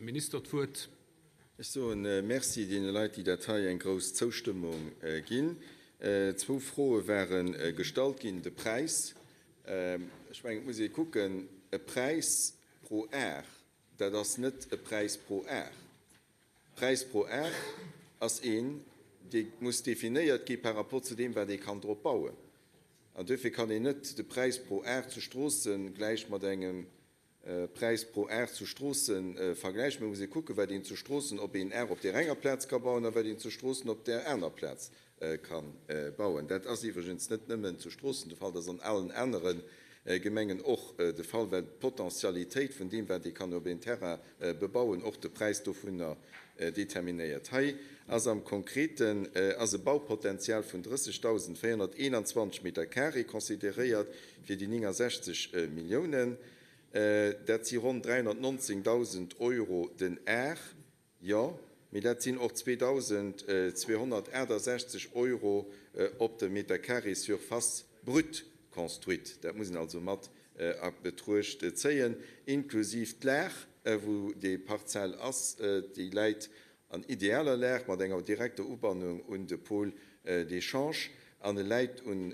Minister d'Wuert. Ech soe Merci deene Leit, déi dat hei eng grouss Zoustëmmung ginn. Zwou Froe ware gestallt ginn. De Präis, ech mengen, et muss ee kucken, e Präis pro Ar, dat ass net e Präis pro Ar. Präis pro Ar ass een, dee muss definéiert gi par rapport zu deem, wat ee kann drop bauen. An duerfir kann een net de Präis pro Ar zu Stroossen gläich mat engem Präis pro Ar zu Stroossen vergläichen. Mä et muss ee kucken, wat een zu Stroossen op een Ar op där enger Plaz ka bauen a wat een zu Stroossen op där aner Plaz ka bauen. Dat ass iwwregens net nëmmen zu Stroossen de Fall, dat ass an allen anere Gemengen och de Fall, well d'Potentialitéit vun deem, wat ee kann op een Terrain bebauen, och de Präis dovunner determinéiert. Hei ass am Konkreten ass e Baupotenzial vun 30.421 Meter carré consideréiert fir déi 69 Milliounen. Dat si ronn 319.000 Euro den Ar. Jo, mee dat sinn och 2.268 Euro op de Meter carré Surface brute construite. Dat muss een also mat a Betruecht zéien, inklusiv d'Lag, wou déi Parzell ass. Déi läit an idealer Lag mat enger direkter Ubannung un de Pôle d'échange an e läit un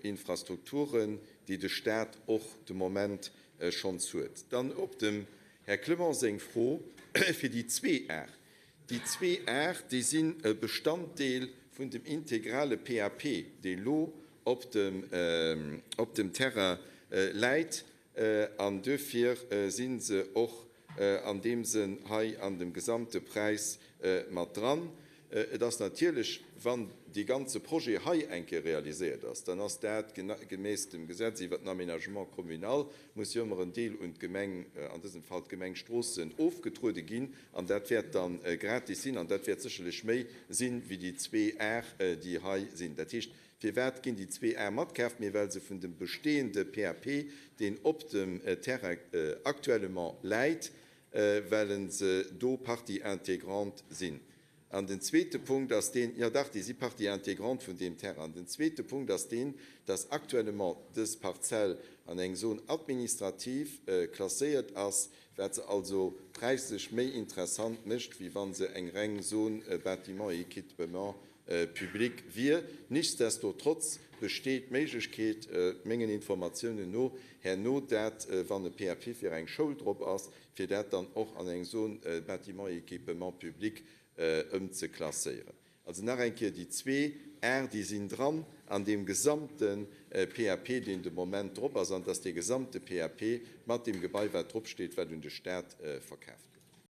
Infrastrukturen, déi de Staat och de Moment schonns huet. Dann op dem Här Clement seng Fro fir déi zwee Ar. Déi zwee Ar, déi sinn e Bestanddeel vun dem integrale PAP, dee lo op dem Terrain läit. An duerfir si se och an deem Sënn hei an dem gesamte Präis mat dran. Et ass natierlech, wann dee ganze Projet hei eng Kéier realiséiert ass, dann ass dat gemäss dem Gesetz iwwert den Aménagement communal, muss jo ëmmer en Deel un d'Gemeng, an dësem Fall d'Gemeng Stroossen, ofgetruede ginn. An dat wäert da gratis sinn an dat wäert sécherlech méi sinn, wéi déi zwee Ar, déi hei sinn. Dat heescht, firwat ginn déi zwee Ar matkaaft? Mee well se vun dem bestehende PAP, deen op dem Terrain actuellement läit, well se do Partie intégrante sinn. An den zweete Punkt ass deen, jo dach, déi si Partie intégrante vun deem Terrain. An den zweete Punkt ass deen, dass actuellement dës Parzell an eng Zone administrative klasséiert ass, wat se also präislech méi interessant mécht, wéi wa se eng reng Zone bâtiments et équipements publics wier. Nichtsdestotrotz besteet d'Méiglechkeet, mengen Informatiounen no, herno dat, wann e PAP fir eng Schoul drop ass, fir dat dann och an eng Zone bâtiments et équipements publics ëmzeklasséieren. Also nach eng Kéier, déi zwee Ar, déi sinn dran an deem gesamte PAP, deen de Moment drop ass, an et ass dee gesamte PAP mat deem Gebai, wat dropsteet, wat un de Stat verkaaft gëtt.